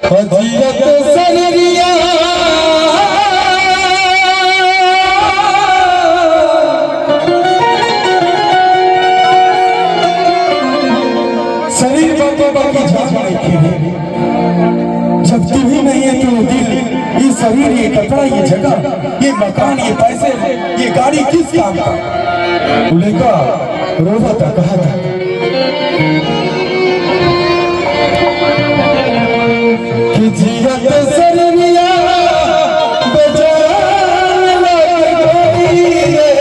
जियत शरीरिया शरीर बाकी बाकी जान नहीं खेले। जब तू ही नहीं है तो दिल, ये शरीर, ये कपड़ा, ये जगह, ये मकान, ये पैसे, ये गाड़ी किस काम का। लेका रोवा था, कहा था कि जियत शरीरिया बेजान लग गई रे,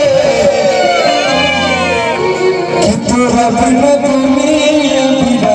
कि तोरा बिना दुनिया बिना।